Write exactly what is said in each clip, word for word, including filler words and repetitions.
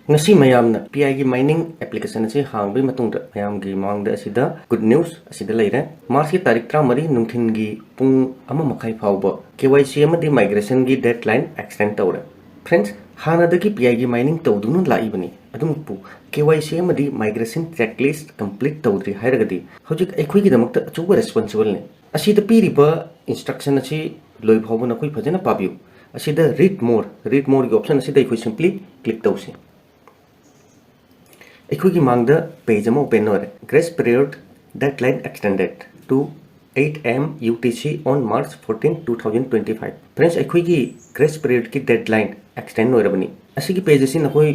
ꯉꯁꯤ ꯃꯌꯥꯝꯅ ꯄꯤ ꯑꯥꯏꯒꯤ mining application ꯑꯁꯤ ꯍꯥꯡꯕꯒꯤ ꯃꯇꯨꯡꯗ ꯃꯌꯥꯝꯒꯤ ꯃꯃꯥꯡꯗ ꯑꯁꯤꯗ good news ꯑꯁꯤꯗ ꯂꯩꯔꯦ꯫ ꯃꯥꯔꯆꯀꯤ ꯇꯥꯔꯤꯛ ꯇꯔꯥꯃꯔꯤ ꯅꯨꯡꯊꯤꯟꯒꯤ ꯄꯨꯡ ꯑꯃ ꯃꯈꯥꯏ ꯐꯥꯎꯕ ꯀꯦ ꯋꯥꯏ ꯁꯤ ꯑꯃꯗꯤ migrationꯒꯤ deadline extend ꯇꯧꯔꯦ꯫ Friends, ꯍꯥꯟꯅꯗꯒꯤ ꯄꯤ ꯑꯥꯏꯒꯤ mining ꯇꯧꯗꯨꯅ ꯂꯥꯛꯏꯕꯅꯤ, ꯑꯗꯨꯕꯨ ꯀꯦ ꯋꯥꯏ ꯁꯤ ꯑꯃꯗꯤ migration checklist complete ꯇꯧꯗ꯭ꯔꯤ ꯍꯥꯏꯔꯒꯗꯤ ꯍꯧꯖꯤꯛ ꯑꯩꯈꯣꯏꯒꯤꯗꯃꯛꯇ ꯑꯆꯧꯕ responsible ꯅꯤ꯫ ꯑꯁꯤꯗ ꯄꯤꯔꯤꯕ instruction ꯑꯁꯤ ꯂꯣꯏ ꯐꯥꯎꯕ ꯅꯈꯣꯏ ꯐꯖꯅ ꯄꯥꯕꯤꯌꯨ꯫ ꯑꯁꯤꯗ read more, read moreꯒꯤ option ꯑꯁꯤꯗ ꯑꯩꯈꯣꯏ simply click ꯇꯧꯁꯤ꯫ ꯑꯩꯈꯣꯏꯒꯤ ꯃꯥꯡꯗ page ꯑꯃ open ꯑꯣꯏꯔꯦ꯫ Grace period deadline extended to eight A M U T C on March fourteen, two thousand twenty-five꯫ Friends, ꯑꯩꯈꯣꯏꯒꯤ grace periodꯀꯤ deadline extend ꯑꯣꯏꯔꯕꯅꯤ꯫ ꯑꯁꯤꯒꯤ page ꯑꯁꯤ ꯅꯈꯣꯏ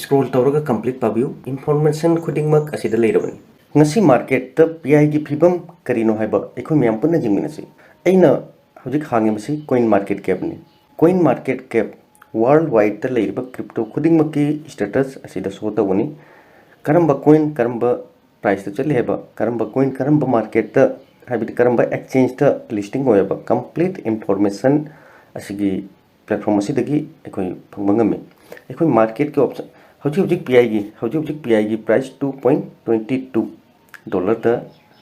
scroll ꯇꯧꯔꯒ complete ꯄꯥꯕꯤꯌꯨ꯫ Information ꯈꯨꯗꯤꯡꯃꯛ ꯑꯁꯤꯗ ꯂꯩꯔꯕꯅꯤ꯫ ꯉꯁꯤ marketꯇ ꯄꯤ ꯑꯥꯏꯒꯤ ꯐꯤꯕꯝ ꯀꯔꯤꯅꯣ ꯍꯥꯏꯕ ꯑꯩꯈꯣꯏ ꯃꯌꯥꯝ ꯄꯨꯟꯅ ꯌꯦꯡꯃꯤꯟꯅꯁꯤ꯫ ꯑꯩꯅ ꯍꯧꯖꯤꯛ ꯍꯥꯡꯉꯤꯕꯁꯤ CoinMarketCapꯅꯤ꯫ CoinMarketCap worldwideꯇ ꯂꯩꯔꯤꯕ crypto ꯈꯨꯗꯤꯡꯃꯛꯀꯤ status ꯑꯁꯤꯗ show ꯇꯧꯒꯅꯤ꯫ ꯀꯔꯝꯕ coin ꯀꯔꯝꯕ priceꯇ ꯆꯠꯂꯤ ꯍꯥꯏꯕ, ꯀꯔꯝꯕ coin ꯀꯔꯝꯕ marketꯇ, ꯍꯥꯏꯕꯗꯤ ꯀꯔꯝꯕ exchangeꯇ listing ꯑꯣꯏ ꯍꯥꯏꯕ complete information ꯑꯁꯤꯒꯤ platform ꯑꯁꯤꯗꯒꯤ ꯑꯩꯈꯣꯏ ꯐꯪꯕ ꯉꯝꯃꯤ꯫ ꯑꯩꯈꯣꯏ marketꯀꯤ option, ꯍꯧꯖꯤꯛ ꯍꯧꯖꯤꯛ ꯄꯤ ꯑꯥꯏꯒꯤ, ꯍꯧꯖꯤꯛ ꯍꯧꯖꯤꯛ ꯄꯤ ꯑꯥꯏꯒꯤ price two point twenty two dollarꯗ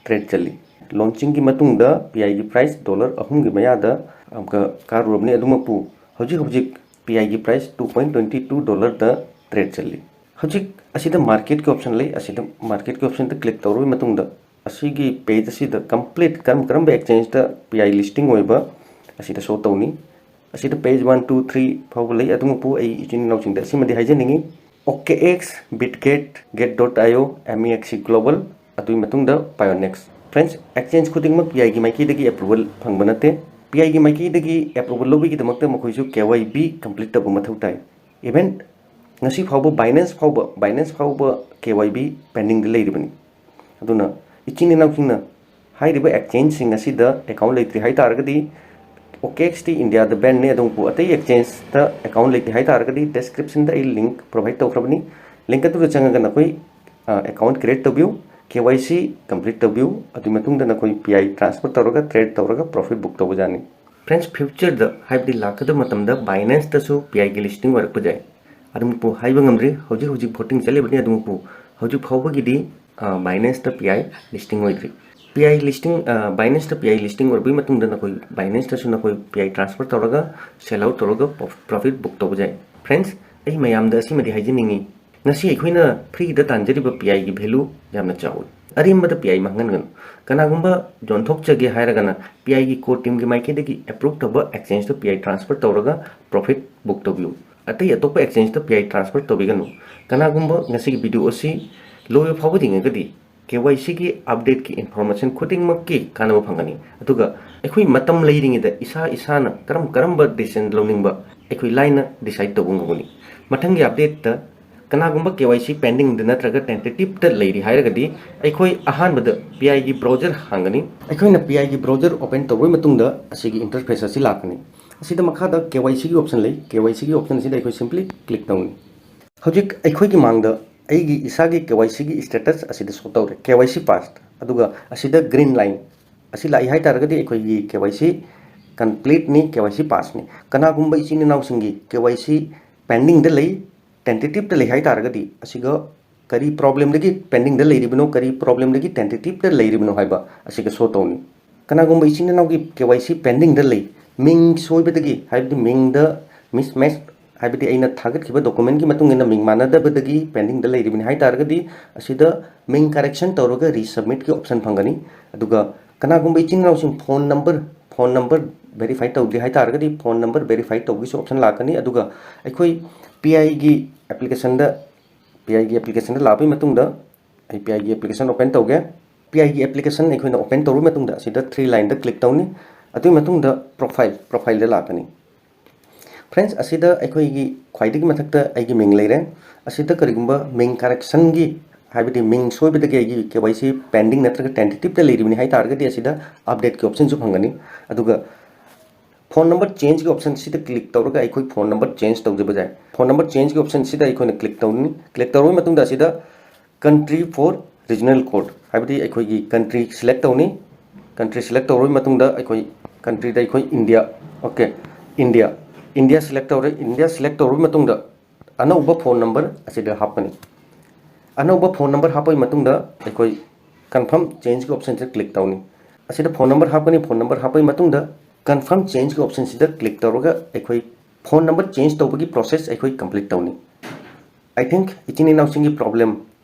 trade ꯆꯠꯂꯤ꯫ Launchingꯒꯤ ꯃꯇꯨꯡꯗ ꯄꯤ ꯑꯥꯏꯒꯤ price dollar ꯑꯍꯨꯝꯒꯤ ꯃꯌꯥꯗ ꯑꯃꯨꯛꯀ ꯀꯥꯔꯨꯔꯕꯅꯤ꯫ ꯑꯗꯨꯃꯛꯄꯨ ꯍꯧꯖꯤꯛ ꯍꯧꯖꯤꯛ ꯄꯤ ꯑꯥꯏꯒꯤ price two point twenty two dollarꯗ trade ꯆꯠꯂꯤ꯫ ꯍꯧꯖꯤꯛ ꯑꯁꯤꯗ marketꯀꯤ option ꯂꯩ꯫ ꯑꯁꯤꯗ marketꯀꯤ optionꯗ click ꯇꯧꯔꯕ ꯃꯇꯨꯡꯗ ꯑꯁꯤꯒꯤ page ꯑꯁꯤꯗ complete ꯀꯔꯝ ꯀꯔꯝꯕ exchangeꯇ ꯄꯤ ꯑꯥꯏ listing ꯑꯣꯏꯕ ꯑꯁꯤꯗ show ꯇꯧꯅꯤ꯫ ꯑꯁꯤꯗ page one, two, three ꯐꯥꯎꯕ ꯂꯩ꯫ ꯑꯗꯨꯃꯛꯄꯨ ꯑꯩ ꯏꯆꯤꯟ ꯏꯅꯥꯎꯁꯤꯡꯗ ꯑꯁꯤꯃꯗꯤ ꯍꯥꯏꯖꯅꯤꯡꯉꯤ: OKX, Bitget, Gate dot io, MEXC Global, ꯑꯗꯨꯒꯤ ꯃꯇꯨꯡꯗ Pionex꯫ Friends, exchange ꯈꯨꯗꯤꯡꯃꯛ ꯄꯤ ꯑꯥꯏꯒꯤ ꯃꯥꯏꯀꯩꯗꯒꯤ approval ꯐꯪꯕ ꯅꯠꯇꯦ꯫ ꯄꯤ ꯑꯥꯏꯒꯤ ꯃꯥꯏꯀꯩꯗꯒꯤ approval ꯂꯧꯕꯒꯤꯗꯃꯛꯇ ꯃꯈꯣꯏꯁꯨ KYB complete ꯇꯧꯕ ꯃꯊꯧ ꯇꯥꯏ꯫ Even ꯉꯁꯤ ꯐꯥꯎꯕ Binance ꯐꯥꯎꯕ, Binance ꯐꯥꯎꯕ KYB pendingꯗ ꯂꯩꯔꯤꯕꯅꯤ꯫ ꯑꯗꯨꯅ ꯏꯆꯤꯟ ꯏꯅꯥꯎꯁꯤꯡꯅ ꯍꯥꯏꯔꯤꯕ exchangeꯁꯤꯡ ꯑꯁꯤꯗ account ꯂꯩꯇ꯭ꯔꯤ ꯍꯥꯏ ꯇꯥꯔꯒꯗꯤ, OKXꯇꯤ Indiaꯗ banꯅꯤ, ꯑꯗꯨꯕꯨ ꯑꯇꯩ exchangeꯇ account ꯂꯩꯇꯦ ꯍꯥꯏ ꯇꯥꯔꯒꯗꯤ descriptionꯗ ꯑꯩ link provide ꯇꯧꯈ꯭ꯔꯕꯅꯤ꯫ Link ꯑꯗꯨꯗ ꯆꯪꯉꯒ ꯅꯈꯣꯏ, ꯑ, account create ꯇꯧꯕꯤꯌꯨ, KYC complete ꯇꯧꯕꯤꯌꯨ, ꯑꯗꯨꯒꯤ ꯃꯇꯨꯡꯗ ꯅꯈꯣꯏ PI transfer ꯇꯧꯔꯒ trade ꯇꯧꯔꯒ profit book ꯇꯧꯕ ꯌꯥꯅꯤ꯫ Friends, futureꯗ, ꯍꯥꯏꯕꯗꯤ ꯂꯥꯛꯀꯗꯕ ꯃꯇꯝꯗ Binanceꯇꯁꯨ PIꯒꯤ listing ꯑꯣꯏꯔꯛꯄ ꯌꯥꯏ꯫ ꯑꯗꯨꯃꯛꯄꯨ ꯍꯥꯏꯕ ꯉꯝꯗ꯭ꯔꯤ꯫ ꯍꯧꯖꯤꯛ ꯍꯧꯖꯤꯛ voting ꯆꯠꯂꯤꯕꯅꯤ꯫ ꯑꯗꯨꯃꯛꯄꯨ ꯍꯧꯖꯤꯛ ꯐꯥꯎꯕꯒꯤꯗꯤ ꯕꯥꯏꯅꯦꯟꯁꯇ ꯄꯤ ꯑꯥꯏ ꯂꯤꯁꯇꯤꯡ ꯑꯣꯏꯗ꯭ꯔꯤ꯫ P I listing, ꯕꯥꯏꯅꯦꯟꯁꯇ P I listing ꯑꯣꯏꯔꯕꯒꯤ ꯃꯇꯨꯡꯗ ꯅꯈꯣꯏ ꯕꯥꯏꯅꯦꯟꯁꯇꯁꯨ ꯅꯈꯣꯏ ꯄꯤ ꯑꯥꯏ ꯇ꯭ꯔꯥꯟꯁꯐꯔ ꯇꯧꯔꯒ, ꯁꯦꯜ ꯑꯥꯎꯠ ꯇꯧꯔꯒ ꯄ꯭ꯔꯣꯐꯤꯠ ꯕꯨꯛ ꯇꯧꯕ ꯌꯥꯏ꯫ ꯐ꯭ꯔꯦꯟꯁ, ꯑꯩ ꯃꯌꯥꯝꯗ ꯑꯁꯤꯃꯗꯤ ꯍꯥꯏꯖꯅꯤꯡꯉꯤ, ꯉꯁꯤ ꯑꯩꯈꯣꯏꯅ ꯐ꯭ꯔꯤꯗ ꯇꯥꯟꯖꯔꯤꯕ ꯄꯤ ꯑꯥꯏꯒꯤ ꯚꯦꯂꯨ ꯌꯥꯝꯅ ꯆꯥꯎꯏ꯫ ꯑꯔꯦꯝꯕꯗ ꯄꯤ ꯑꯥꯏ ꯃꯥꯡꯍꯟꯒꯅꯨ꯫ ꯀꯅꯥꯒꯨꯝꯕ ꯌꯣꯟꯊꯣꯛꯆꯒꯦ ꯍꯥꯏꯔꯒꯅ ꯄꯤ ꯑꯥꯏꯒꯤ core teamꯒꯤ ꯃꯥꯏꯀꯩꯗꯒꯤ ꯑꯦꯄ꯭ꯔꯨꯞ ꯇꯧꯕ ꯑꯦꯛꯁꯆꯦꯟꯖꯇ ꯄꯤ ꯑꯥꯏ ꯇ꯭ꯔꯥꯟꯁꯐꯔ ꯇꯧꯔꯒ ꯄ꯭ꯔꯣꯐꯤꯠ ꯕꯨꯛ ꯇꯧꯕꯤꯌꯨ꯫ ꯑꯇꯩ ꯑꯇꯣꯞꯄ ꯑꯦꯛꯁꯆꯦꯟꯖꯇ ꯄꯤ ꯑꯥꯏ ꯇ꯭ꯔꯥꯟꯁꯐꯔ ꯇꯧꯕꯤꯒꯅꯨ꯫ ꯀꯅꯥꯒꯨꯝꯕ ꯉꯁꯤꯒꯤ ꯚꯤꯗꯤꯑꯣ ꯑꯁꯤ ꯂꯣꯏꯕ ꯐꯥꯎꯕ ꯌꯦꯡꯉꯒꯗꯤ ꯀꯦ ꯋꯥꯏ ꯁꯤꯒꯤ ꯑꯞꯗꯦꯠꯀꯤ ꯏꯟꯐꯣꯔꯃꯦꯁꯟ ꯈꯨꯗꯤꯡꯃꯛꯀꯤ ꯀꯥꯟꯅꯕ ꯐꯪꯒꯅꯤ꯫ ꯑꯗꯨꯒ ꯑꯩꯈꯣꯏ ꯃꯇꯝ ꯂꯩꯔꯤꯉꯩꯗ ꯏꯁꯥ ꯏꯁꯥꯅ ꯀꯔꯝ ꯀꯔꯝꯕ ꯗꯤꯁꯤꯖꯟ ꯂꯧꯅꯤꯡꯕ ꯑꯩꯈꯣꯏ ꯂꯥꯏꯅ ꯗꯤꯁꯥꯏꯗ ꯇꯧꯕ ꯉꯝꯒꯅꯤ꯫ ꯃꯊꯪꯒꯤ ꯑꯞꯗꯦꯠꯇ ꯀꯅꯥꯒꯨꯝꯕ ꯀꯦ ꯋꯥꯏ ꯁꯤ ꯄꯦꯟꯗꯤꯡꯗ ꯅꯠꯇ꯭ꯔꯒ ꯇꯦꯟꯇꯦꯇꯤꯞꯇ ꯂꯩꯔꯤ ꯍꯥꯏꯔꯒꯗꯤ ꯑꯩꯈꯣꯏ ꯑꯍꯥꯟꯕꯗ ꯄꯤ ꯑꯥꯏꯒꯤ ꯕ꯭ꯔꯥꯎꯖꯔ ꯍꯥꯡꯒꯅꯤ꯫ ꯑꯩꯈꯣꯏꯅ ꯄꯤ ꯑꯥꯏꯒꯤ ꯕ꯭ꯔꯥꯎꯖꯔ ꯑꯣꯄꯟ ꯇꯧꯕ ꯃꯇꯨꯡꯗ ꯑꯁꯤꯒꯤ ꯏꯟꯇꯔꯐꯦꯁ ꯑꯁꯤ ꯂꯥꯛꯀꯅꯤ꯫ ꯑꯁꯤꯗ ꯃꯈꯥꯗ ꯀꯦ ꯋꯥꯏ ꯁꯤꯒꯤ ꯑꯣꯞꯁꯟ ꯂꯩ꯫ ꯀꯦ ꯋꯥꯏ ꯁꯤꯒꯤ ꯑꯣꯞꯁꯟ ꯑꯁꯤꯗ ꯑꯩꯈꯣꯏ ꯁꯤꯝꯄ꯭ꯂꯤ ꯀ꯭ꯂꯤꯛ ꯇꯧꯅꯤ꯫ ꯍꯧꯖꯤꯛ ꯑꯩꯈꯣꯏꯒꯤ ꯃꯥꯡꯗ ꯑꯩꯒꯤ ꯏꯁꯥꯒꯤ ꯀꯦ ꯋꯥꯏ ꯁꯤꯒꯤ ꯁ꯭ꯇꯦꯇꯁ ꯑꯁꯤꯗ ꯁꯣ ꯇꯧꯔꯦ, ꯀꯦ ꯋꯥꯏ ꯁꯤ ꯄꯥꯁ꯫ ꯑꯗꯨꯒ ꯑꯁꯤꯗ ꯒ꯭ꯔꯤꯟ ꯂꯥꯏꯟ ꯑꯁꯤ ꯂꯥꯛꯏ ꯍꯥꯏ ꯇꯥꯔꯒꯗꯤ ꯑꯩꯈꯣꯏꯒꯤ ꯀꯦ ꯋꯥꯏ ꯁꯤ ꯀꯝꯄ꯭ꯂꯤꯠꯅꯤ, ꯀꯦ ꯋꯥꯏ ꯁꯤ ꯄꯥꯁꯅꯤ꯫ ꯀꯅꯥꯒꯨꯝꯕ ꯏꯆꯤꯟ ꯏꯅꯥꯎꯁꯤꯡꯒꯤ ꯀꯦ ꯋꯥꯏ ꯁꯤ ꯄꯦꯟꯗꯤꯡꯗ ꯂꯩ, ꯇꯦꯟꯇꯦꯇꯤꯞꯇ ꯂꯩ ꯍꯥꯏ ꯇꯥꯔꯒꯗꯤ ꯑꯁꯤꯒ ꯀꯔꯤ ꯄ꯭ꯔꯣꯕ꯭ꯂꯦꯝꯗꯒꯤ ꯄꯦꯟꯗꯤꯡꯗ ꯂꯩꯔꯤꯕꯅꯣ, ꯀꯔꯤ ꯄ꯭ꯔꯣꯕ꯭ꯂꯦꯝꯗꯒꯤ ꯇꯦꯟꯇꯦꯇꯤꯞꯇ ꯂꯩꯔꯤꯕꯅꯣ ꯍꯥꯏꯕ ꯑꯁꯤꯒ ꯁꯣ ꯇꯧꯅꯤ꯫ ꯀꯅꯥꯒꯨꯝꯕ ꯏꯆꯤꯟ ꯏꯅꯥꯎꯒꯤ ꯀꯦ ꯋꯥꯏ ꯁꯤ ꯄꯦꯟꯗꯤꯡꯗ ꯂꯩ, ꯃꯤꯡ ꯁꯣꯏꯕꯗꯒꯤ, ꯍꯥꯏꯕꯗꯤ ꯃꯤꯡꯗ ꯃꯤꯁꯃꯦꯆ, ꯍꯥꯏꯕꯗꯤ ꯑꯩꯅ ꯊꯥꯒꯠꯈꯤꯕ ꯗꯣꯀꯨꯃꯦꯟꯒꯤ ꯃꯇꯨꯡ ꯏꯟꯅ ꯃꯤꯡ ꯃꯥꯟꯅꯗꯕꯗꯒꯤ ꯄꯦꯟꯗꯤꯡꯗ ꯂꯩꯔꯤꯕꯅꯤ ꯍꯥꯏ ꯇꯥꯔꯒꯗꯤ ꯑꯁꯤꯗ ꯃꯤꯡ ꯀꯔꯦꯛꯁꯟ ꯇꯧꯔꯒ ꯔꯤꯁꯕꯃꯤꯠꯀꯤ ꯑꯣꯞꯁꯟ ꯐꯪꯒꯅꯤ꯫ ꯑꯗꯨꯒ ꯀꯅꯥꯒꯨꯝꯕ ꯏꯆꯤꯟ ꯏꯅꯥꯎꯁꯤꯡ phone number, phone number verify ꯇꯧꯗ꯭ꯔꯤ ꯍꯥꯏ ꯇꯥꯔꯒꯗꯤ ꯐꯣꯟ ꯅꯝꯕꯔ ꯚꯦꯔꯤꯐꯥꯏ ꯇꯧꯕꯒꯤꯁꯨ ꯑꯣꯞꯁꯟ ꯂꯥꯛꯀꯅꯤ꯫ ꯑꯗꯨꯒ ꯑꯩꯈꯣꯏ ꯄꯤ ꯑꯥꯏꯒꯤ ꯑꯦꯄ꯭ꯂꯤꯀꯦꯁꯟꯗ, ꯄꯤ ꯑꯥꯏꯒꯤ ꯑꯦꯄ꯭ꯂꯤꯀꯦꯁꯟꯗ ꯂꯥꯛꯄꯒꯤ ꯃꯇꯨꯡꯗ ꯑꯩ ꯄꯤ ꯑꯥꯏꯒꯤ ꯑꯦꯄ꯭ꯂꯤꯀꯦꯁꯟ ꯑꯣꯄꯟ ꯇꯧꯒꯦ꯫ ꯄꯤ ꯑꯥꯏꯒꯤ ꯑꯦꯄ꯭ꯂꯤꯀꯦꯁꯟ ꯑꯩꯈꯣꯏꯅ ꯑꯣꯄꯟ ꯇꯧꯔꯕ ꯃꯇꯨꯡꯗ ꯑꯁꯤꯗ ꯊ꯭ꯔꯤ ꯂꯥꯏꯟꯗ ꯀ꯭ꯂꯤꯛ ꯇꯧꯅꯤ꯫ ꯑꯗꯨꯒꯤ ꯃꯇꯨꯡꯗ ꯄ꯭ꯔꯣꯐꯥꯏꯜ, ꯄ꯭ꯔꯣꯐꯥꯏꯜꯗ ꯂꯥꯛꯀꯅꯤ꯫ ꯐ꯭ꯔꯦꯟꯁ, ꯑꯁꯤꯗ ꯑꯩꯈꯣꯏꯒꯤ ꯈ꯭ꯋꯥꯏꯗꯒꯤ ꯃꯊꯛꯇ ꯑꯩꯒꯤ ꯃꯤꯡ ꯂꯩꯔꯦ꯫ ꯑꯁꯤꯗ ꯀꯔꯤꯒꯨꯝꯕ ꯃꯤꯡ ꯀꯔꯦꯛꯁꯟꯒꯤ, ꯍꯥꯏꯕꯗꯤ ꯃꯤꯡ ꯁꯣꯏꯕꯗꯒꯤ ꯑꯩꯒꯤ ꯀꯦ ꯋꯥꯏ ꯁꯤ ꯄꯦꯟꯗꯤꯡ ꯅꯠꯇ꯭ꯔꯒ ꯇꯦꯟꯇꯦꯇꯤꯞꯇ ꯂꯩꯔꯤꯕꯅꯤ ꯍꯥꯏ ꯇꯥꯔꯒꯗꯤ ꯑꯁꯤꯗ ꯑꯞꯗꯦꯠꯀꯤ ꯑꯣꯞꯁꯟꯁꯨ ꯐꯪꯒꯅꯤ꯫ ꯑꯗꯨꯒ ꯐꯣꯟ ꯅꯝꯕꯔ ꯆꯦꯟꯖꯀꯤ ꯑꯣꯞꯁꯟꯁꯤꯗ ꯀ꯭ꯂꯤꯛ ꯇꯧꯔꯒ ꯑꯩꯈꯣꯏ ꯐꯣꯟ ꯅꯝꯕꯔ ꯆꯦꯟꯖ ꯇꯧꯖꯕ ꯌꯥꯏ꯫ ꯐꯣꯟ ꯅꯝꯕꯔ ꯆꯦꯟꯖꯀꯤ ꯑꯣꯞꯁꯟꯁꯤꯗ ꯑꯩꯈꯣꯏꯅ ꯀ꯭ꯂꯤꯛ ꯇꯧꯅꯤ꯫ ꯀ꯭ꯂꯤꯛ ꯇꯧꯔꯕ ꯃꯇꯨꯡꯗ ꯑꯁꯤꯗ country for regional code, ꯍꯥꯏꯕꯗꯤ ꯑꯩꯈꯣꯏꯒꯤ ꯀꯟꯇ꯭ꯔꯤ ꯁꯦꯂꯦꯛ ꯇꯧꯅꯤ꯫ ꯀꯟꯇ꯭ꯔꯤ ꯁꯦꯂꯦꯛ ꯇꯧꯔꯕ ꯃꯇꯨꯡꯗ ꯑꯩꯈꯣꯏ ꯀꯟꯇ꯭ꯔꯤꯗ ꯑꯩꯈꯣꯏ India, okay, India, India select ꯇꯧꯔꯦ꯫ ꯏꯟꯗꯤꯌꯥ ꯁꯦꯂꯦꯛ ꯇꯧꯔꯕ ꯃꯇꯨꯡꯗ ꯑꯅꯧꯕ ꯐꯣꯟ ꯅꯝꯕꯔ ꯑꯁꯤꯗ ꯍꯥꯞꯀꯅꯤ꯫ ꯑꯅꯧꯕ ꯐꯣꯟ ꯅꯝꯕꯔ ꯍꯥꯞꯄꯒꯤ ꯃꯇꯨꯡꯗ ꯑꯩꯈꯣꯏ ꯀꯟꯐꯥꯔꯝ ꯆꯦꯟꯖꯀꯤ ꯑꯣꯞꯁꯟꯁꯤꯗ ꯀ꯭ꯂꯤꯛ ꯇꯧꯅꯤ꯫ ꯑꯁꯤꯗ ꯐꯣꯟ ꯅꯝꯕꯔ ꯍꯥꯞꯀꯅꯤ꯫ ꯐꯣꯟ ꯅꯝꯕꯔ ꯍꯥꯞꯄꯒꯤ ꯃꯇꯨꯡꯗ ꯀꯟꯐꯥꯔꯝ ꯆꯦꯟꯖꯀꯤ ꯑꯣꯞꯁꯟꯁꯤꯗ ꯀ꯭ꯂꯤꯛ ꯇꯧꯔꯒ ꯑꯩꯈꯣꯏ ꯐꯣꯟ ꯅꯝꯕꯔ ꯆꯦꯟꯖ ꯇꯧꯕꯒꯤ ꯄ꯭ꯔꯣꯁꯦꯁ ꯑꯩꯈꯣꯏ ꯀꯝꯄ꯭ꯂꯤꯠ ꯇꯧꯅꯤ꯫ I think ꯏꯆꯤꯟ ꯏꯅꯥꯎꯁꯤꯡꯒꯤ ꯄ꯭ꯔꯣꯕ꯭ꯂꯦꯝ,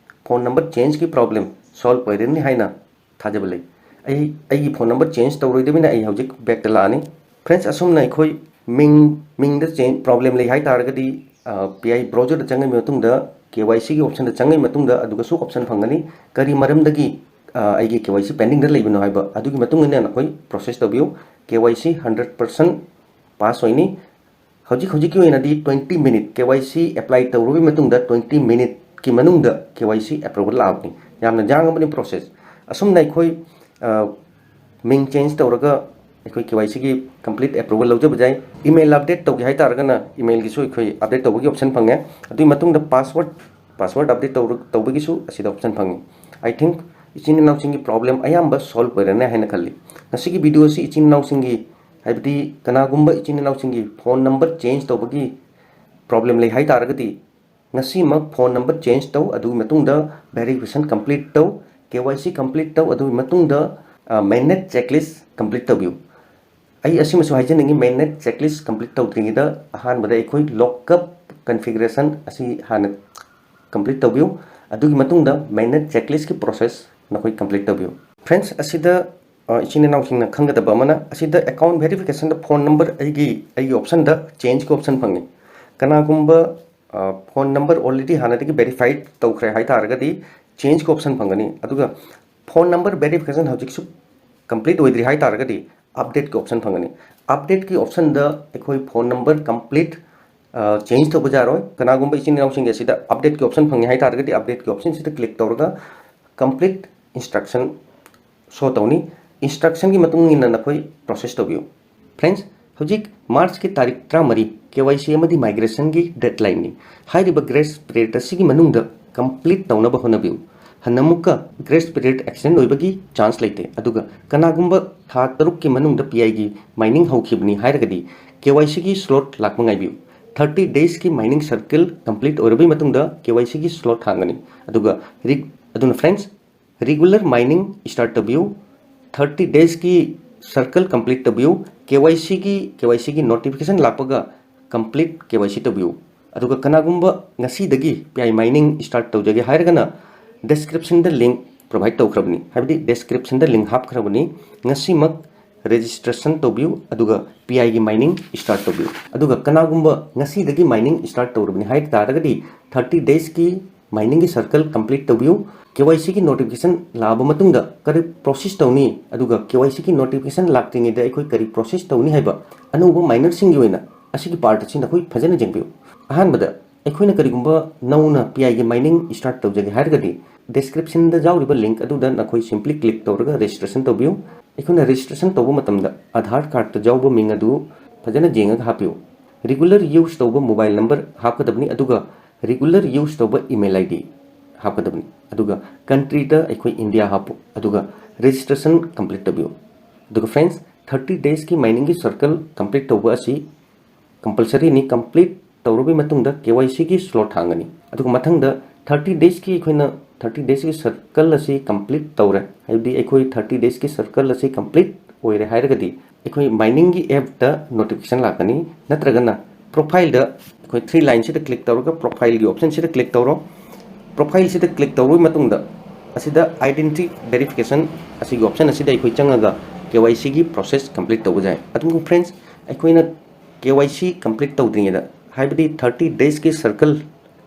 ꯐꯣꯟ ꯅꯝꯕꯔ ꯆꯦꯟꯖꯀꯤ ꯄ꯭ꯔꯣꯕ꯭ꯂꯦꯝ ꯁꯣꯜꯕ ꯑꯣꯏꯔꯅꯤ ꯍꯥꯏꯅ ꯊꯥꯖꯕ ꯂꯩ꯫ ꯑꯩ ꯑꯩꯒꯤ ꯐꯣꯟ ꯅꯝꯕꯔ ꯆꯦꯟꯖ ꯇꯧꯔꯣꯏꯗꯕꯅꯤꯅ ꯑꯩ ꯍꯧꯖꯤꯛ ꯕꯦꯛꯇ ꯂꯥꯛꯑꯅꯤ꯫ ꯐ꯭ꯔꯦꯟꯁ, ꯑꯁꯨꯝꯅ ꯑꯩꯈꯣꯏ ꯃꯤꯡ, ꯃꯤꯡꯗ ꯆꯦꯟ ꯄ꯭ꯔꯣꯕ꯭ꯂꯦꯝ ꯂꯩ ꯍꯥꯏ ꯇꯥꯔꯒꯗꯤ, ꯄꯤ ꯑꯥꯏ ꯕ꯭ꯔꯥꯎꯖꯔꯗ ꯆꯪꯉꯕ ꯃꯇꯨꯡꯗ ꯀꯦ ꯋꯥꯏ ꯁꯤꯒꯤ ꯑꯣꯞꯁꯟꯗ ꯆꯪꯉꯕ ꯃꯇꯨꯡꯗ ꯑꯗꯨꯒꯁꯨ ꯑꯣꯞꯁꯟ ꯐꯪꯒꯅꯤ꯫ ꯀꯔꯤ ꯃꯔꯝꯗꯒꯤ ꯑ, ꯑꯩꯒꯤ ꯀꯦ ꯋꯥꯏ ꯁꯤ ꯄꯦꯟꯗꯤꯡꯗ ꯂꯩꯕꯅꯣ ꯍꯥꯏꯕ ꯑꯗꯨꯒꯤ ꯃꯇꯨꯡ ꯏꯟꯅ ꯅꯈꯣꯏ ꯄ꯭ꯔꯣꯁꯦꯁ ꯇꯧꯕꯤꯌꯨ꯫ ꯀꯦ ꯋꯥꯏ ꯁꯤ ꯍꯟꯗ꯭ꯔꯦꯠ ꯄꯥꯔꯁꯦꯟ ꯄꯥꯁ ꯑꯣꯏꯅꯤ꯫ ꯍꯧꯖꯤꯛ ꯍꯧꯖꯤꯛꯀꯤ ꯑꯣꯏꯅꯗꯤ ꯇ꯭ꯋꯦꯟꯇꯤ ꯃꯤꯅꯤꯠ, ꯀꯦ ꯋꯥꯏ ꯁꯤ ꯑꯦꯄ꯭ꯂꯥꯏ ꯇꯧꯔꯕ ꯃꯇꯨꯡꯗ ꯇ꯭ꯋꯦꯟꯇꯤ ꯃꯤꯅꯤꯠꯀꯤ ꯃꯅꯨꯡꯗ ꯀꯦ ꯋꯥꯏ ꯁꯤ ꯑꯦꯄ꯭ꯔꯨꯕꯜ ꯂꯥꯛꯑꯕꯅꯤ꯫ ꯌꯥꯝꯅ ꯌꯥꯡꯉꯕꯅꯤ ꯄ꯭ꯔꯣꯁꯦꯁ꯫ ꯑꯁꯨꯝꯅ ꯑꯩꯈꯣꯏ, ꯑ, ꯃꯤꯡ ꯆꯦꯟꯖ ꯇꯧꯔꯒ ꯑꯩꯈꯣꯏ ꯀꯦ ꯋꯥꯏ ꯁꯤꯒꯤ ꯀꯝꯄ꯭ꯂꯤꯠ ꯑꯦꯄ꯭ꯔꯨꯕꯜ ꯂꯧꯖꯕ ꯌꯥꯏ꯫ ꯏꯃꯦꯜ ꯑꯞꯗꯦꯠ ꯇꯧꯒꯦ ꯍꯥꯏ ꯇꯥꯔꯒꯅ ꯏꯃꯦꯜꯒꯤꯁꯨ ꯑꯩꯈꯣꯏ ꯑꯞꯗꯦꯠ ꯇꯧꯕꯒꯤ ꯑꯣꯞꯁꯟ ꯐꯪꯉꯦ꯫ ꯑꯗꯨꯒꯤ ꯃꯇꯨꯡꯗ ꯄꯥꯁꯋꯥꯔꯗ, ꯄꯥꯁꯋꯥꯔꯗ ꯑꯞꯗꯦꯠ ꯇꯧꯔ-, ꯇꯧꯕꯒꯤꯁꯨ ꯑꯁꯤꯗ ꯑꯣꯞꯁꯟ ꯐꯪꯉꯤ꯫ I think ꯏꯆꯤꯟ ꯏꯅꯥꯎꯁꯤꯡꯒꯤ ꯄ꯭ꯔꯣꯕ꯭ꯂꯦꯝ ꯑꯌꯥꯝꯕ ꯁꯣꯜꯕ ꯑꯣꯏꯔꯅꯤ ꯍꯥꯏꯅ ꯈꯜꯂꯤ꯫ ꯉꯁꯤꯒꯤ ꯚꯤꯗꯤꯑꯣ ꯑꯁꯤ ꯏꯆꯤꯟ ꯏꯅꯥꯎꯁꯤꯡꯒꯤ, ꯍꯥꯏꯕꯗꯤ ꯀꯅꯥꯒꯨꯝꯕ ꯏꯆꯤꯟ ꯏꯅꯥꯎꯁꯤꯡꯒꯤ ꯐꯣꯟ ꯅꯝꯕꯔ ꯆꯦꯟꯖ ꯇꯧꯕꯒꯤ ꯄ꯭ꯔꯣꯕ꯭ꯂꯦꯝ ꯂꯩ ꯍꯥꯏ ꯇꯥꯔꯒꯗꯤ, ꯉꯁꯤꯃꯛ ꯐꯣꯟ ꯅꯝꯕꯔ ꯆꯦꯟꯖ ꯇꯧ, ꯑꯗꯨꯒꯤ ꯃꯇꯨꯡꯗ ꯚꯦꯔꯤꯐꯤꯀꯦꯁꯟ ꯀꯝꯄ꯭ꯂꯤꯠ ꯇꯧ, ꯀꯦ ꯋꯥꯏ ꯁꯤ ꯀꯝꯄ꯭ꯂꯤꯠ ꯇꯧ, ꯑꯗꯨꯒꯤ ꯃꯇꯨꯡꯗ, ꯑ, ꯃꯦꯟꯅꯦꯠ ꯆꯦꯛꯂꯤꯁ ꯀꯝꯄ꯭ꯂꯤꯠ ꯇꯧꯕꯤꯌꯨ꯫ ꯑꯩ ꯑꯁꯤꯃꯁꯨ ꯍꯥꯏꯖꯅꯤꯡꯉꯤ, ꯃꯦꯟꯅꯦꯠ ꯆꯦꯛꯂꯤꯁ ꯀꯝꯄ꯭ꯂꯤꯠ ꯇꯧꯗ꯭ꯔꯤꯉꯩꯗ ꯑꯍꯥꯟꯕꯗ ꯑꯩꯈꯣꯏ ꯂꯣꯛꯀꯞ ꯀꯟꯐꯤꯒꯔꯦꯁꯟ ꯑꯁꯤ ꯍꯥꯟꯅ ꯀꯝꯄ꯭ꯂꯤꯠ ꯇꯧꯕꯤꯌꯨ꯫ ꯑꯗꯨꯒꯤ ꯃꯇꯨꯡꯗ ꯃꯦꯟꯅꯦꯠ ꯆꯦꯛꯂꯤꯁꯀꯤ ꯄ꯭ꯔꯣꯁꯦꯁ ꯅꯈꯣꯏ ꯀꯝꯄ꯭ꯂꯤꯠ ꯇꯧꯕꯤꯌꯨ꯫ ꯐ꯭ꯔꯦꯟꯁ, ꯑꯁꯤꯗ, ꯑ, ꯏꯆꯤꯟ ꯏꯅꯥꯎꯁꯤꯡꯅ ꯈꯪꯒꯗꯕ ꯑꯃꯅ, ꯑꯁꯤꯗ ꯑꯦꯀꯥꯎꯟ ꯚꯦꯔꯤꯐꯤꯀꯦꯁꯟꯗ ꯐꯣꯟ ꯅꯝꯕꯔ ꯑꯩꯒꯤ, ꯑꯩꯒꯤ ꯑꯣꯞꯁꯟꯗ ꯆꯦꯟꯖꯀꯤ ꯑꯣꯞꯁꯟ ꯐꯪꯉꯤ꯫ ꯀꯅꯥꯒꯨꯝꯕ, ꯑ, ꯐꯣꯟ ꯅꯝꯕꯔ ꯑꯣꯜꯔꯦꯗꯤ ꯍꯥꯟꯅꯗꯒꯤ ꯚꯦꯔꯤꯐꯥꯏ ꯇꯧꯈ꯭ꯔꯦ ꯍꯥꯏ ꯇꯥꯔꯒꯗꯤ ꯆꯦꯟꯖꯀꯤ ꯑꯣꯞꯁꯟ ꯐꯪꯒꯅꯤ꯫ ꯑꯗꯨꯒ ꯐꯣꯟ ꯅꯝꯕꯔ ꯚꯦꯔꯤꯐꯤꯀꯦꯁꯟ ꯍꯧꯖꯤꯛꯁꯨ ꯀꯝꯄ꯭ꯂꯤꯠ ꯑꯣꯏꯗ꯭ꯔꯤ ꯍꯥꯏ ꯇꯥꯔꯒꯗꯤ ꯑꯞꯗꯦꯠꯀꯤ ꯑꯣꯞꯁꯟ ꯐꯪꯒꯅꯤ꯫ ꯑꯞꯗꯦꯠꯀꯤ ꯑꯣꯞꯁꯟꯗ ꯑꯩꯈꯣꯏ ꯐꯣꯟ ꯅꯝꯕꯔ ꯀꯝꯄ꯭ꯂꯤꯠ, ꯑ, ꯆꯦꯟꯖ ꯇꯧꯕ ꯌꯥꯔꯣꯏ꯫ ꯀꯅꯥꯒꯨꯝꯕ ꯏꯆꯤꯟ ꯏꯅꯥꯎꯁꯤꯡꯒꯤ ꯑꯁꯤꯗ ꯑꯞꯗꯦꯠꯀꯤ ꯑꯣꯞꯁꯟ ꯐꯪꯉꯤ ꯍꯥꯏ ꯇꯥꯔꯒꯗꯤ ꯑꯞꯗꯦꯠꯀꯤ ꯑꯣꯞꯁꯟꯁꯤꯗ ꯀ꯭ꯂꯤꯛ ꯇꯧꯔꯒ ꯀꯝꯄ꯭ꯂꯤꯠ ꯏꯟꯁꯇ꯭ꯔꯛꯁꯟ ꯁꯣ ꯇꯧꯅꯤ꯫ ꯏꯟꯁꯇ꯭ꯔꯛꯁꯟꯒꯤ ꯃꯇꯨꯡ ꯏꯟꯅ ꯅꯈꯣꯏ ꯄ꯭ꯔꯣꯁꯦꯁ ꯇꯧꯕꯤꯌꯨ꯫ ꯐ꯭ꯔꯦꯟꯁ, ꯍꯧꯖꯤꯛ ꯃꯥꯔꯆꯀꯤ ꯇꯥꯔꯤꯛ ꯇꯔꯥꯃꯔꯤ ꯀꯦ ꯋꯥꯏ ꯁꯤ ꯑꯃꯗꯤ ꯃꯥꯏꯒ꯭ꯔꯦꯁꯟꯒꯤ ꯗꯦꯗꯂꯥꯏꯟꯅꯤ꯫ ꯍꯥꯏꯔꯤꯕ ꯒ꯭ꯔꯦꯁ ꯄꯤꯔꯤꯌꯗ ꯑꯁꯤꯒꯤ ꯃꯅꯨꯡꯗ ꯀꯝꯄ꯭ꯂꯤꯠ ꯇꯧꯅꯕ ꯍꯣꯠꯅꯕꯤꯌꯨ꯫ ꯍꯟꯅ ꯑꯃꯨꯛꯀ ꯒ꯭ꯔꯦꯁ ꯄꯤꯔꯤꯌꯗ ꯑꯦꯛꯁꯇꯦꯟ ꯑꯣꯏꯕꯒꯤ ꯆꯥꯟꯁ ꯂꯩꯇꯦ, ꯑꯗꯨꯒ ꯀꯅꯥꯒꯨꯝꯕ ꯊꯥ ꯇꯔꯨꯛꯀꯤ ꯃꯅꯨꯡꯗ ꯄꯤ ꯑꯥꯏꯒꯤ ꯃꯥꯏꯅꯤꯡ ꯍꯧꯈꯤꯕꯅꯤ ꯍꯥꯏꯔꯒꯗꯤ ꯀꯦ ꯋꯥꯏ ꯁꯤꯒꯤ ꯁ꯭ꯂꯣꯠ ꯂꯥꯛꯄ ꯉꯥꯏꯕꯤꯌꯨ꯫ ꯊꯥꯔꯇꯤ ꯗꯦꯖꯀꯤ ꯃꯥꯏꯅꯤꯡ ꯁꯔꯀꯜ ꯀꯝꯄ꯭ꯂꯤꯠ ꯑꯣꯏꯔꯕꯒꯤ ꯃꯇꯨꯡꯗ ꯀꯦ ꯋꯥꯏ ꯁꯤꯒꯤ ꯁ꯭ꯂꯣꯠ ꯍꯥꯡꯒꯅꯤ꯫ ꯑꯗꯨꯒ ꯔꯤ-, ꯑꯗꯨꯅ ꯐ꯭ꯔꯦꯟꯁ, ꯔꯤꯒꯨꯂꯔ ꯃꯥꯏꯅꯤꯡ ꯁ꯭ꯇꯥꯔꯠ ꯇꯧꯕꯤꯌꯨ꯫ ꯊꯥꯔꯇꯤ ꯗꯦꯖꯀꯤ ꯁꯔꯀꯜ ꯀꯝꯄ꯭ꯂꯤꯠ ꯇꯧꯕꯤꯌꯨ꯫ ꯀꯦ ꯋꯥꯏ ꯁꯤꯒꯤ, ꯀꯦ ꯋꯥꯏ ꯁꯤꯒꯤ ꯅꯣꯇꯤꯐꯤꯀꯦꯁꯟ ꯂꯥꯛꯄꯒ ꯀꯝꯄ꯭ꯂꯤꯠ ꯀꯦ ꯋꯥꯏ ꯁꯤ ꯇꯧꯕꯤꯌꯨ꯫ ꯑꯗꯨꯒ ꯀꯅꯥꯒꯨꯝꯕ ꯉꯁꯤꯗꯒꯤ ꯄꯤ ꯑꯥꯏ ꯃꯥꯏꯅꯤꯡ ꯁ꯭ꯇꯥꯔꯠ ꯇꯧꯖꯒꯦ ꯍꯥꯏꯔꯒꯅ ꯗꯦꯁꯀ꯭ꯔꯤꯞꯁꯟꯗ ꯂꯤꯡꯛ ꯄ꯭ꯔꯣꯚꯥꯏꯗ ꯇꯧꯈ꯭ꯔꯕꯅꯤ, ꯍꯥꯏꯕꯗꯤ ꯗꯦꯁꯀ꯭ꯔꯤꯞꯁꯟꯗ ꯂꯤꯡꯛ ꯍꯥꯞꯈ꯭ꯔꯕꯅꯤ꯫ ꯉꯁꯤꯃꯛ ꯔꯦꯖꯤꯁꯇ꯭ꯔꯦꯁꯟ ꯇꯧꯕꯤꯌꯨ, ꯑꯗꯨꯒ ꯄꯤ ꯑꯥꯏꯒꯤ ꯃꯥꯏꯅꯤꯡ ꯁ꯭ꯇꯥꯔꯠ ꯇꯧꯕꯤꯌꯨ꯫ ꯑꯗꯨꯒ ꯀꯅꯥꯒꯨꯝꯕ ꯉꯁꯤꯗꯒꯤ ꯃꯥꯏꯅꯤꯡ ꯁ꯭ꯇꯥꯔꯠ ꯇꯧꯔꯕꯅꯤ ꯍꯥꯏ ꯇꯥꯔꯒꯗꯤ ꯊꯥꯔꯇꯤ ꯗꯦꯖꯀꯤ ꯃꯥꯏꯅꯤꯡꯒꯤ ꯁꯔꯀꯜ ꯀꯝꯄ꯭ꯂꯤꯠ ꯇꯧꯕꯤꯌꯨ꯫ ꯀꯦ ꯋꯥꯏ ꯁꯤꯒꯤ ꯅꯣꯇꯤꯐꯤꯀꯦꯁꯟ ꯂꯥꯛꯑꯕ ꯃꯇꯨꯡꯗ ꯀꯔꯤ ꯄ꯭ꯔꯣꯁꯦꯁ ꯇꯧꯅꯤ, ꯑꯗꯨꯒ ꯀꯦ ꯋꯥꯏ ꯁꯤꯒꯤ ꯅꯣꯇꯤꯐꯤꯀꯦꯁꯟ ꯂꯥꯛꯇ꯭ꯔꯤꯉꯩꯗ ꯑꯩꯈꯣꯏ ꯀꯔꯤ ꯄ꯭ꯔꯣꯁꯦꯁ ꯇꯧꯅꯤ ꯍꯥꯏꯕ ꯑꯅꯧꯕ ꯃꯥꯏꯅꯔꯁꯤꯡꯒꯤ ꯑꯣꯏꯅ ꯑꯁꯤꯒꯤ ꯄꯥꯔꯠ ꯑꯁꯤ ꯅꯈꯣꯏ ꯐꯖꯅ ꯌꯦꯡꯕꯤꯌꯨ꯫ ꯑꯍꯥꯟꯕꯗ ꯑꯩꯈꯣꯏꯅ ꯀꯔꯤꯒꯨꯝꯕ ꯅꯧꯅ ꯄꯤ ꯑꯥꯏꯒꯤ ꯃꯥꯏꯅꯤꯡ ꯁ꯭ꯇꯥꯔꯠ ꯇꯧꯖꯒꯦ ꯍꯥꯏꯔꯒꯗꯤ ꯗꯦꯁꯀ꯭ꯔꯤꯞꯁꯟꯗ ꯌꯥꯎꯔꯤꯕ ꯂꯤꯡꯛ ꯑꯗꯨꯗ ꯅꯈꯣꯏ ꯁꯤꯝꯄ꯭ꯂꯤ ꯀ꯭ꯂꯤꯛ ꯇꯧꯔꯒ ꯔꯦꯖꯤꯁꯇ꯭ꯔꯦꯁꯟ ꯇꯧꯕꯤꯌꯨ꯫ ꯑꯩꯈꯣꯏꯅ ꯔꯦꯖꯤꯁꯇ꯭ꯔꯦꯁꯟ ꯇꯧꯕ ꯃꯇꯝꯗ ꯑꯙꯥꯔ ꯀꯥꯔꯠꯇ ꯌꯥꯎꯕ ꯃꯤꯡ ꯑꯗꯨ ꯐꯖꯅ ꯌꯦꯡꯉꯒ ꯍꯥꯞꯄꯤꯌꯨ꯫ ꯔꯤꯒꯨꯂꯔ ꯌꯨꯁ ꯇꯧꯕ ꯃꯣꯕꯥꯏꯜ ꯅꯝꯕꯔ ꯍꯥꯞꯀꯗꯕꯅꯤ, ꯑꯗꯨꯒ ꯔꯤꯒꯨꯂꯔ ꯌꯨꯁ ꯇꯧꯕ ꯏꯃꯦꯜ ꯑꯥꯏ ꯗꯤ ꯍꯥꯞꯀꯗꯕꯅꯤ꯫ ꯑꯗꯨꯒ ꯀꯟꯇ꯭ꯔꯤꯗ ꯑꯩꯈꯣꯏ ꯏꯟꯗꯤꯌꯥ ꯍꯥꯞꯄꯨ, ꯑꯗꯨꯒ ꯔꯦꯖꯤꯁꯇ꯭ꯔꯦꯁꯟ ꯀꯝꯄ꯭ꯂꯤꯠ ꯇꯧꯕꯤꯌꯨ꯫ ꯑꯗꯨꯒ ꯐ꯭ꯔꯦꯟꯁ, ꯊꯥꯔꯇꯤ ꯗꯦꯖꯀꯤ ꯃꯥꯏꯅꯤꯡꯒꯤ ꯁꯔꯀꯜ ꯀꯝꯄ꯭ꯂꯤꯠ ꯇꯧꯕ ꯑꯁꯤ ꯀꯝꯄꯜꯁꯔꯤꯅꯤ꯫ ꯀꯝꯄ꯭ꯂꯤꯠ ꯇꯧꯔꯕꯒꯤ ꯃꯇꯨꯡꯗ ꯀꯦ ꯋꯥꯏ ꯁꯤꯒꯤ ꯁ꯭ꯂꯣꯠ ꯍꯥꯡꯒꯅꯤ꯫ ꯑꯗꯨꯒ ꯃꯊꯪꯗ ꯊꯥꯔꯇꯤ ꯗꯦꯖꯀꯤ ꯑꯩꯈꯣꯏꯅ ꯊꯥꯔꯇꯤ ꯗꯦꯖꯀꯤ ꯁꯔꯀꯜ ꯑꯁꯤ ꯀꯝꯄ꯭ꯂꯤꯠ ꯇꯧꯔꯦ, ꯍꯥꯏꯕꯗꯤ ꯑꯩꯈꯣꯏ ꯊꯥꯔꯇꯤ ꯗꯦꯖꯀꯤ ꯁꯔꯀꯜ ꯑꯁꯤ ꯀꯝꯄ꯭ꯂꯤꯠ ꯑꯣꯏꯔꯦ ꯍꯥꯏꯔꯒꯗꯤ ꯑꯩꯈꯣꯏ ꯃꯥꯏꯅꯤꯡꯒꯤ ꯑꯦꯞꯇ ꯅꯣꯇꯤꯐꯤꯀꯦꯁꯟ ꯂꯥꯛꯀꯅꯤ, ꯅꯠꯇ꯭ꯔꯒꯅ ꯄ꯭ꯔꯣꯐꯥꯏꯜꯗ ꯑꯩꯈꯣꯏ ꯊ꯭ꯔꯤ ꯂꯥꯏꯟꯁꯤꯗ ꯀ꯭ꯂꯤꯛ ꯇꯧꯔꯒ ꯄ꯭ꯔꯣꯐꯥꯏꯜꯒꯤ ꯑꯣꯞꯁꯟꯁꯤꯗ ꯀ꯭ꯂꯤꯛ ꯇꯧꯔꯣ꯫ ꯄ꯭ꯔꯣꯐꯥꯏꯜꯁꯤꯗ ꯀ꯭ꯂꯤꯛ ꯇꯧꯔꯕ ꯃꯇꯨꯡꯗ ꯑꯁꯤꯗ ꯑꯥꯏꯗꯦꯟꯇꯤꯇꯤ ꯚꯦꯔꯤꯐꯤꯀꯦꯁꯟ ꯑꯁꯤꯒꯤ ꯑꯣꯞꯁꯟ ꯑꯁꯤꯗ ꯑꯩꯈꯣꯏ ꯆꯪꯉꯒ ꯀꯦ ꯋꯥꯏ ꯁꯤꯒꯤ ꯄ꯭ꯔꯣꯁꯦꯁ ꯀꯝꯄ꯭ꯂꯤꯠ ꯇꯧꯕ ꯌꯥꯏ꯫ ꯑꯗꯨꯕꯨ ꯐ꯭ꯔꯦꯟꯁ, ꯑꯩꯈꯣꯏꯅ ꯀꯦ ꯋꯥꯏ ꯁꯤ ꯀꯝꯄ꯭ꯂꯤꯠ ꯇꯧꯗ꯭ꯔꯤꯉꯩꯗ, ꯍꯥꯏꯕꯗꯤ ꯊꯥꯔꯇꯤ ꯗꯦꯖꯀꯤ ꯁꯔꯀꯜ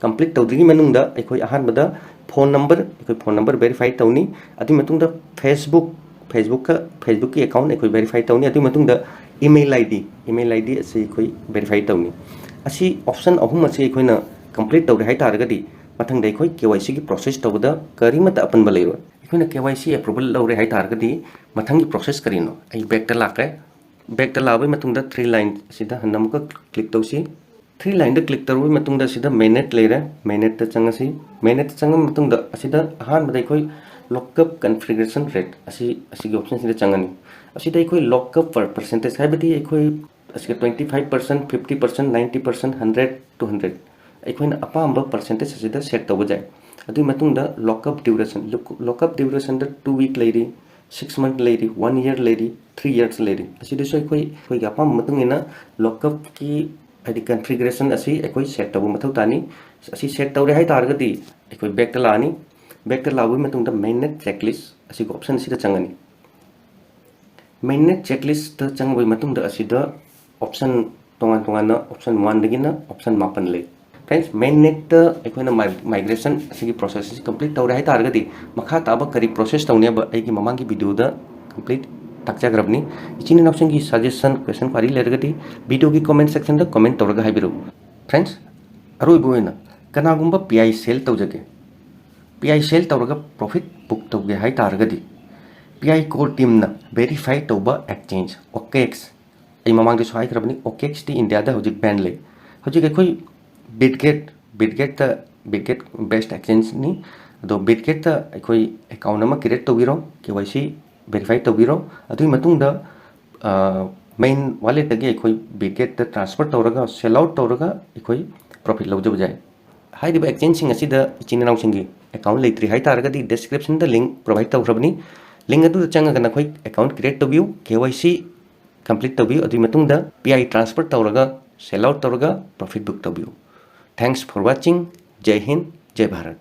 ꯀꯝꯄ꯭ꯂꯤꯠ ꯇꯧꯗ꯭ꯔꯤꯉꯩ ꯃꯅꯨꯡꯗ ꯑꯩꯈꯣꯏ ꯑꯍꯥꯟꯕꯗ ꯐꯣꯟ ꯅꯝꯕꯔ, ꯑꯩꯈꯣꯏ ꯐꯣꯟ ꯅꯝꯕꯔ ꯚꯦꯔꯤꯐꯥꯏ ꯇꯧꯅꯤ꯫ ꯑꯗꯨꯒꯤ ꯃꯇꯨꯡꯗ ꯐꯦꯁꯕꯨꯛ, ꯐꯦꯁꯕꯨꯛꯀ, ꯐꯦꯁꯕꯨꯛꯀꯤ ꯑꯦꯀꯥꯎꯟ ꯑꯩꯈꯣꯏ ꯚꯦꯔꯤꯐꯥꯏ ꯇꯧꯅꯤ꯫ ꯑꯗꯨꯒꯤ ꯃꯇꯨꯡꯗ email I D, email I D ꯑꯁꯤ ꯑꯩꯈꯣꯏ ꯚꯦꯔꯤꯐꯥꯏ ꯇꯧꯅꯤ꯫ ꯑꯁꯤ ꯑꯣꯞꯁꯟ ꯑꯍꯨꯝ ꯑꯁꯤ ꯑꯩꯈꯣꯏꯅ ꯀꯝꯄ꯭ꯂꯤꯠ ꯇꯧꯔꯦ ꯍꯥꯏ ꯇꯥꯔꯒꯗꯤ ꯃꯊꯪꯗ ꯑꯩꯈꯣꯏ ꯀꯦ ꯋꯥꯏ ꯁꯤꯒꯤ ꯄ꯭ꯔꯣꯁꯦꯁ ꯇꯧꯕꯗ ꯀꯔꯤꯃꯠꯇ ꯑꯄꯟꯕ ꯂꯩꯔꯣꯏ꯫ ꯑꯩꯈꯣꯏꯅ ꯀꯦ ꯋꯥꯏ ꯁꯤ ꯑꯦꯄ꯭ꯔꯨꯕꯜ ꯂꯧꯔꯦ ꯍꯥꯏ ꯇꯥꯔꯒꯗꯤ ꯃꯊꯪꯒꯤ ꯄ꯭ꯔꯣꯁꯦꯁ ꯀꯔꯤꯅꯣ? ꯑꯩ ꯕꯦꯛꯇ ꯂꯥꯛꯈ꯭ꯔꯦ꯫ ꯕꯦꯛꯇ ꯂꯥꯛꯑꯕꯒꯤ ꯃꯇꯨꯡꯗ ꯊ꯭ꯔꯤ ꯂꯥꯏꯟ ꯑꯁꯤꯗ ꯍꯟꯅ ꯑꯃꯨꯛꯀ ꯀ꯭ꯂꯤꯛ ꯇꯧꯁꯤ꯫ ꯊ꯭ꯔꯤ ꯂꯥꯏꯟꯗ ꯀ꯭ꯂꯤꯛ ꯇꯧꯔꯕꯒꯤ ꯃꯇꯨꯡꯗ ꯑꯁꯤꯗ ꯃꯦꯅꯦꯠ ꯂꯩꯔꯦ, ꯃꯦꯅꯦꯠꯇ ꯆꯪꯉꯁꯤ꯫ ꯃꯦꯅꯦꯠꯇ ꯆꯪꯉꯕ ꯃꯇꯨꯡꯗ ꯑꯁꯤꯗ ꯑꯍꯥꯟꯕꯗ ꯑꯩꯈꯣꯏ ꯂꯣꯛꯀꯞ ꯀꯟꯐꯤꯒꯔꯦꯁꯟ ꯔꯦꯠ ꯑꯁꯤ, ꯑꯁꯤꯒꯤ ꯑꯣꯞꯁꯟꯁꯤꯗ ꯆꯪꯉꯅꯤ꯫ ꯑꯁꯤꯗ ꯑꯩꯈꯣꯏ ꯂꯣꯛꯀꯞ ꯄꯔ ꯄꯔꯁꯦꯟꯇꯦꯖ, ꯍꯥꯏꯕꯗꯤ ꯑꯩꯈꯣꯏ ꯑꯁꯤꯒ twenty five percent, fifty percent, ninety percent, hundred, two hundred, ꯑꯩꯈꯣꯏꯅ ꯑꯄꯥꯝꯕ percentage ꯑꯁꯤꯗ set ꯇꯧꯕ ꯌꯥꯏ꯫ ꯑꯗꯨꯒꯤ ꯃꯇꯨꯡꯗ lock up duration, lock up duration ꯗ two week ꯂꯩꯔꯤ, six month ꯂꯩꯔꯤ, one year ꯂꯩꯔꯤ, three years ꯂꯩꯔꯤ꯫ ꯑꯁꯤꯗꯁꯨ ꯑꯩꯈꯣꯏ ꯑꯩꯈꯣꯏꯒꯤ ꯑꯄꯥꯝꯕ ꯃꯇꯨꯡ ꯏꯟꯅ lock up ꯀꯤ ꯍꯥꯏꯗꯤ configuration ꯑꯁꯤ ꯑꯩꯈꯣꯏ set ꯇꯧꯕ ꯃꯊꯧ ꯇꯥꯅꯤ꯫ ꯑꯁꯤ set ꯇꯧꯔꯦ ꯍꯥꯏ ꯇꯥꯔꯒꯗꯤ ꯑꯩꯈꯣꯏ back ꯇ ꯂꯥꯛꯑꯅꯤ꯫ Back ꯇ ꯂꯥꯛꯄꯒꯤ ꯃꯇꯨꯡꯗ mainnet checklist ꯑꯁꯤꯒꯤ option ꯑꯁꯤꯗ ꯆꯪꯉꯅꯤ꯫ Mainnet checklist ꯇ ꯆꯪꯕꯒꯤ ꯃꯇꯨꯡꯗ ꯑꯁꯤꯗ option ꯇꯣꯉꯥꯟ ꯇꯣꯉꯥꯟꯅ option one ꯗꯒꯤꯅ option ꯃꯥꯄꯟ ꯂꯩ꯫ Friends, mainnet ꯇ ꯑꯩꯈꯣꯏꯅ mi-, migration ꯑꯁꯤꯒꯤ process ꯑꯁꯤ complete ꯇꯧꯔꯦ ꯍꯥꯏ ꯇꯥꯔꯒꯗꯤ ꯃꯈꯥ ꯇꯥꯕ ꯀꯔꯤ process ꯇꯧꯅꯤ ꯍꯥꯏꯕ ꯑꯩꯒꯤ ꯃꯃꯥꯡꯒꯤ video ꯗ complete ꯇꯥꯛꯆꯈ꯭ꯔꯕꯅꯤ꯫ ꯏꯆꯤꯟ ꯏꯅꯥꯎꯁꯤꯡꯒꯤ suggestion, question, query ꯂꯩꯔꯒꯗꯤ video ꯒꯤ comment section ꯗ comment ꯇꯧꯔꯒ ꯍꯥꯏꯕꯤꯔꯛꯎ꯫ Friends, ꯑꯔꯣꯏꯕ ꯑꯣꯏꯅ ꯀꯅꯥꯒꯨꯝꯕ P I sell ꯇꯧꯖꯒꯦ, P I sell ꯇꯧꯔꯒ profit book ꯇꯧꯒꯦ ꯍꯥꯏ ꯇꯥꯔꯒꯗꯤ P I core team ꯅ verify ꯇꯧꯕ exchange, OKEX, ꯑꯩ ꯃꯃꯥꯡꯗꯁꯨ ꯍꯥꯏꯈ꯭ꯔꯕꯅꯤ, OKEX ꯇꯤ India ꯗ ꯍꯧꯖꯤꯛ ban ꯂꯩ꯫ ꯍꯧꯖꯤꯛ ꯑꯩꯈꯣꯏ Bitget, Bitget ꯇ, Bitget based exchange ꯅꯤ꯫ ꯑꯗꯣ Bitget ꯇ ꯑꯩꯈꯣꯏ account ꯑꯃ create ꯇꯧꯕꯤꯔꯣ, K Y C verify ꯇꯧꯕꯤꯔꯣ꯫ ꯑꯗꯨꯒꯤ ꯃꯇꯨꯡꯗ, ꯑ, main wallet ꯇꯒꯤ ꯑꯩꯈꯣꯏ Bitget ꯇ transfer ꯇꯧꯔꯒ, sell out ꯇꯧꯔꯒ ꯑꯩꯈꯣꯏ profit ꯂꯧꯖꯕ ꯌꯥꯏ꯫ ꯍꯥꯏꯔꯤꯕ exchange ꯁꯤꯡ ꯑꯁꯤꯗ ꯏꯆꯤꯟ ꯏꯅꯥꯎꯁꯤꯡꯒꯤ account ꯂꯩꯇ꯭ꯔꯤ ꯍꯥꯏ ꯇꯥꯔꯒꯗꯤ description ꯗ link provide ꯇꯧꯈ꯭ꯔꯕꯅꯤ꯫ Link ꯑꯗꯨꯗ ꯆꯪꯉꯒ ꯅꯈꯣꯏ account create ꯇꯧꯕꯤꯌꯨ, K Y C complete ꯇꯧꯕꯤꯌꯨ꯫ ꯑꯗꯨꯒꯤ ꯃꯇꯨꯡꯗ P I transfer ꯇꯧꯔꯒ, sell out ꯇꯧꯔꯒ profit book ꯇꯧꯕꯤꯌꯨ꯫ Thanks for watching. ꯖꯩ Hind, ꯖꯩ Bharat.